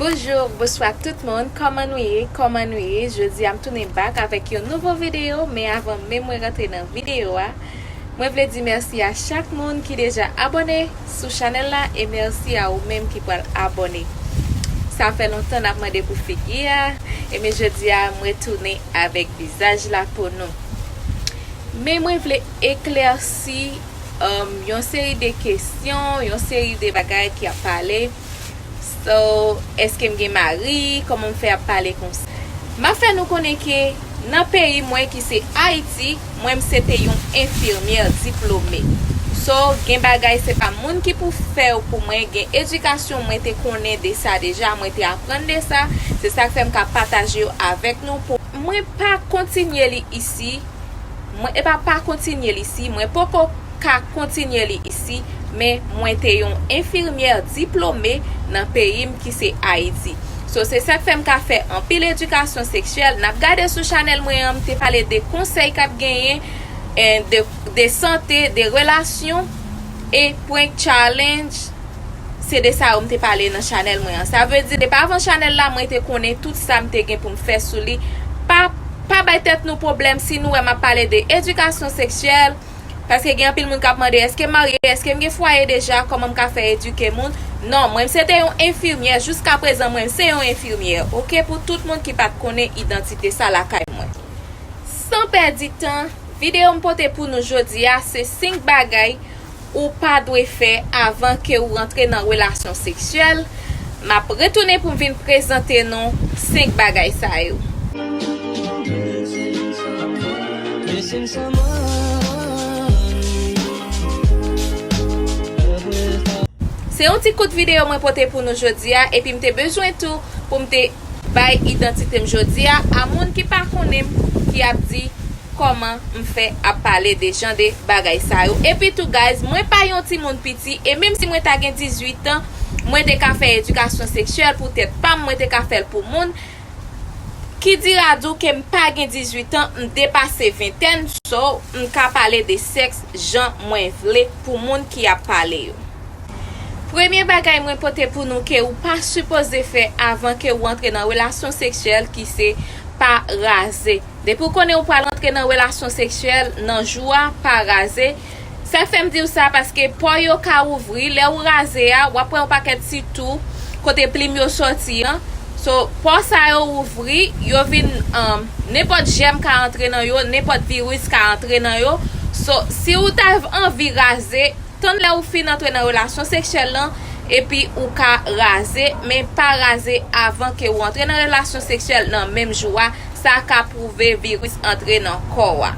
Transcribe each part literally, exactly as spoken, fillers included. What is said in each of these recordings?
Bonjou, bonswa tout moun, kòman nou ye? Kòman nou ye? Jodi a m tounen back avèk yon nouvo videyo, men avan menm mwen rantre nan videyo a, mwen vle di mèsi a chak moun ki deja abòne sou chanèl la e mèsi a ou menm ki pral abòne. Sa fè lontan n ap mande pou figi a, e men jodi a mwen tounen avèk vizaj la pou nou. Men mwen vle eklèsi um, yon seri de kesyon, yon seri de bagay ki ap pale. So, èske m gen mari? Kòman m fè ap pale konsa? M ap fè nou konnen ke nan peyi mwen ki se Ayiti, mwen m se te yon enfimyè diplome. So, gen bagay se pa moun ki pou fè yo pou mwen, gen edikasyon mwen te konnen de sa deja, mwen te aprann de sa, se sa k fè m ka pataje yo avèk nou pou mwen pa kontinye li isi, mwen, epa pa kontinye l isi, mwen poko ka kontinye li isi, men mwen te yon enfimyè diplome nan peyi m ki se Ayiti. So, se sa k fè m ka fè anpil edikasyon seksyèl. N ap gade sou chanèl mwen an, m te pale de konsèy k ap genyen, eh, de, de sante, de relasyon, e prank challenge. Se de sa yo m te pale nan chanèl mwen an. Sa vle di, depi avan chanèl la, mwen te konnen tout sa m te gen pou m fè sou li. Pa, pa bay tèt nou pwoblèm si nou wè m ap pale de edikasyon seksyèl, paske gen anpil moun k ap mande, èske m marye, èske m gen fwaye deja, kòman m ka fè edike moun? Non, mwen, m se te yon enfimyè, jiska prezan, mwen, m se yon enfimyè, oke, pou tout moun ki pa t konnen idantite sa lakay mwen. San pèdi tan, videyo m pote pou nou jodi a, se senk bagay ou pa dwe fè avan ke ou rantre nan relasyon seksyèl. M ap retounen pou m vin prezante nou senk bagay sa yo. Se yon ti kout videyo mwen pote pou nou jodi a, epi m te bezwen tou pou m te bay idantite m jodi a, a moun ki pa konnen m, ki ap di kòman m fè ap pale de jan de bagay sa yo. Epi tou, guys, mwen pa yon timoun piti, e menm si mwen ta gen dizuit an, mwen te ka fè edikasyon seksyèl pou tèt pa m, mwen te ka fè l pou moun. Ki dira di w ke m pa gen dizuit an, m depase ventèn, so, m ka pale de sèks jan mwen vle pou moun ki ap pale yo. Premye bagay mwen pote pou nou ke ou pa sipoze fè avan ke ou antre nan relasyon seksyèl ki se pa raze. Depi ou konnen ou pral antre nan relasyon seksyèl nan jou a, pa raze. Sa fè m di w sa paske pò yo ka ouvri, lè ou raze a, w ap wè yon pakèt ti tou kote plim yo sòti an. So, pò sa yo ouvri, yo vin, um, nenpòt jèm ka antre nan yo, nenpòt viris ka antre nan yo. So, si ou ta anvi raze, tann lè ou fin antre nan relasyon seksyèl lan, epi ou ka raze, men pa raze avan ke ou antre nan relasyon seksyèl nan menm jou a, sa ka pwouve viris antre nan kò w a.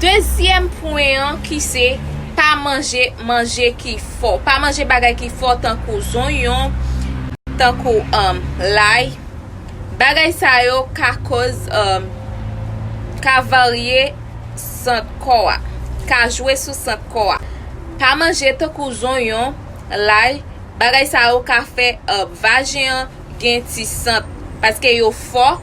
Dezyèm pwen an ki se pa manje manje ki fò. Pa manje bagay ki fò tankou zonyon, tankou, um, lay. Bagay sa yo ka koz, um, ka varye sant kò a, ka jwe sou sant kò a. Pa manje tankou zonyon, lay, bagay sa yo ka fè, uh, vajen an gen ti sant, paske yo fò.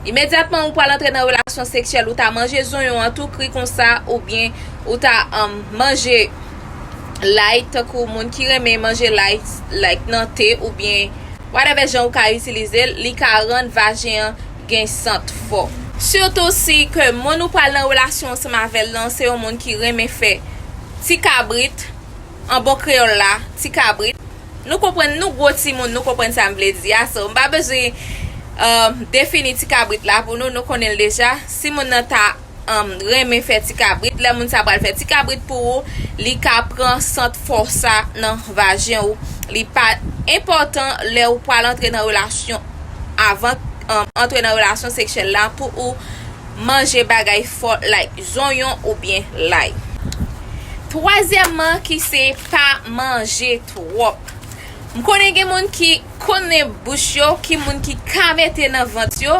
Imedyatman ou pral antre nan relasyon seksyèl, ou ta manje zonyon an tou kri konsa, oubyen ou ta, um, manje lay, tankou moun ki renmen manje lay, like nan te, oubyen whatever jan ou ka itilize l, li ka rann vajen an gen sant fò. Sitou si ke moun ou pral nan relasyon ansanm avè l lan se yon moun ki renmen fè ti kabrit, an bon kreyòl la, ti kabrit. Nou konprann, nou gwo timoun, nou konprann sa m vle di a. So, m pa bezwen, um, defini ti kabrit la pou nou, nou konnen l deja. Si moun nan ta, um, renmen fè ti kabrit, lè moun sa pral fè ti kabrit pou ou, li ka pran sant fò sa nan vajen ou. Li pa enpòtan lè ou pral antre nan relasyon, avan, um, antre nan relasyon seksyèl la pou ou manje bagay fò like zonyon oubyen lay. Twazyèmman ki se pa manje twòp. M konnen gen moun ki konnen bouch yo, ki moun ki ka mete nan vant yo,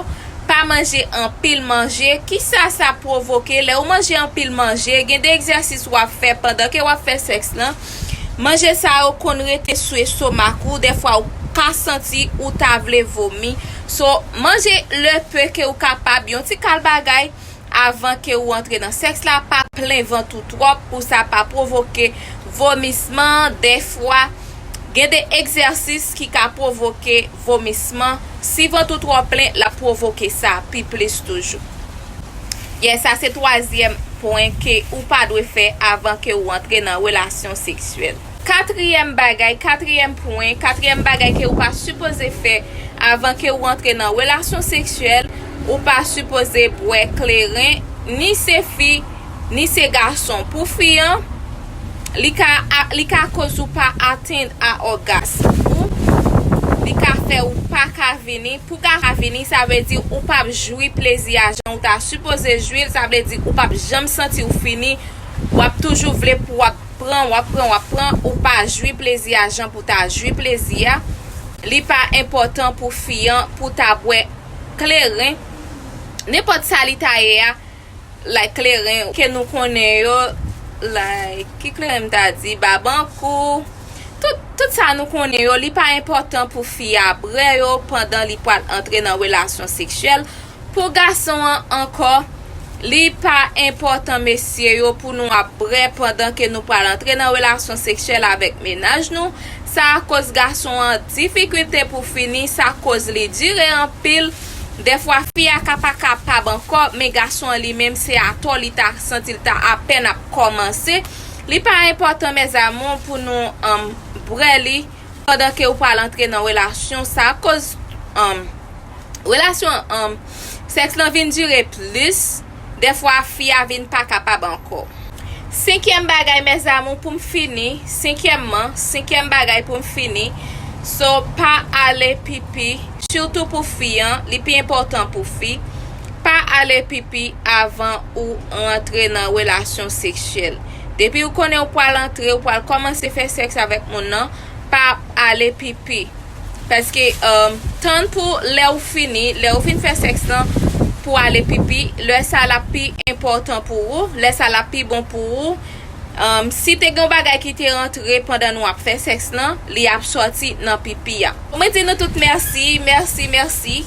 pa manje anpil manje. Kisa sa pwovoke? Lè ou manje anpil manje, gen de egzèsis w ap fè pandan ke w ap fè sèks lan. Manje sa yo konn rete sou estomak ou, dèfwa ou ka santi ou ta vle vomi. So, manje le peu ke ou kapab, yon ti kal bagay, avan ke ou antre nan sèks la, pa plen vant ou twòp pou sa pa pwovoke vomisman, dèfwa Gen de egzèsis ki ka pwovoke vomisman. Si vant ou twò plen, l ap pwovoke sa pi plis toujou. Yes, sa se twazyèm pwen ke ou pa dwe fè avan ke ou antre nan relasyon seksyèl. Katriyèm bagay, katriyèm pwen, katriyèm bagay ke ou pa sipoze fè avan ke ou antre nan relasyon seksyèl, ou pa sipoze bwè kleren, ni se fi, ni se gason. Pou fi an, li ka, li ka koz ou pa atenn a ògasm ou, li ka fè ou pa ka vini. Pou gason vini, sa vle di ou p ap jwi plezi a jan ou ta sipoze jwi l, sa vle di ou p ap janm santi w fini, w ap toujou vle pou w ap pran, w ap pran, w ap pran, ou pa jwi plezi a jan pou ta jwi plezi a. Li pa enpòtan pou fi an pou ta bwè kleren, nenpòt sa li ta ye a, like kleren ke nou konnen yo, like, ki kleren m ta di, babankou, tout, tout sa nou konnen yo, li pa enpòtan pou fi a bwè yo pandan li pral antre nan relasyon seksyèl. Pou gason an ankò, li pa enpòtan, mesye yo, pou nou ap bwè pandan ke nou pral antre nan relasyon seksyèl avèk mennaj nou. Sa a koz gason an difikilte pou fini, sa koz li dire anpil. Dèfwa, fi a ka pa kapab ankò, men gason an li menm, se atò li ta santi l ta apèn ap kòmanse. Li pa enpòtan, mes amours, pou nou, um, bwè li pandan ke ou pral antre nan relasyon. Sa koz, um, relasyon, um, sèks lan vin dire plis, dèfwa fi a vin pa kapab ankò. Senkyèm bagay, mes amours, pou m fini, senkyèmman, senkyèm bagay pou m fini, so pa ale pipi, sitou pou fi an, li pi enpòtan pou fi, pa ale pipi avan ou rantre nan relasyon seksyèl. Depi ou konnen ou pral antre, ou pral kòmanse fè sèks avèk moun nan, pa ale pipi. Paske, um, tann pou lè ou fini, lè ou fin fè sèks lan, pou ale pipi, lè sa l ap pi enpòtan pou ou, lè sa l ap pi bon pou ou. Um, si te gen yon bagay ki te rantre pandan nou ap fè sèks lan, li ap sòti nan pipi a. Mwen di nou tout mèsi, mèsi, mèsi.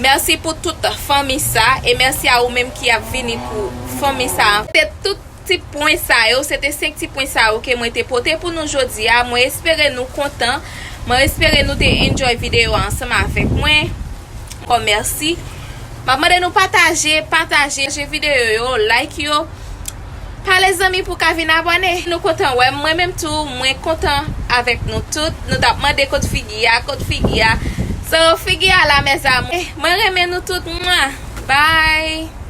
Mèsi pou tout fanmi sa, e mèsi a ou menm ki ap vini pou fanmi sa. Se tout ti pwen sa yo, se te senk ti pwen sa yo ke mwen te pote pou nou jodi a. Mwen espere nou kontan. Mwen espere nou te enjoy videyo a ansanm avèk mwen. Ankò mèsi. M ap mande nou pataje, pataje videyo yo, like yo. Pale zanmi pou ka vin abòne. Nou kontan wè m, mwen menm tou, mwen kontan avèk nou tout. Nou t ap mande kot figi a, kot figi a. So, figi a la, mes amours. Mwen renmen nou tout, mwa. Bye.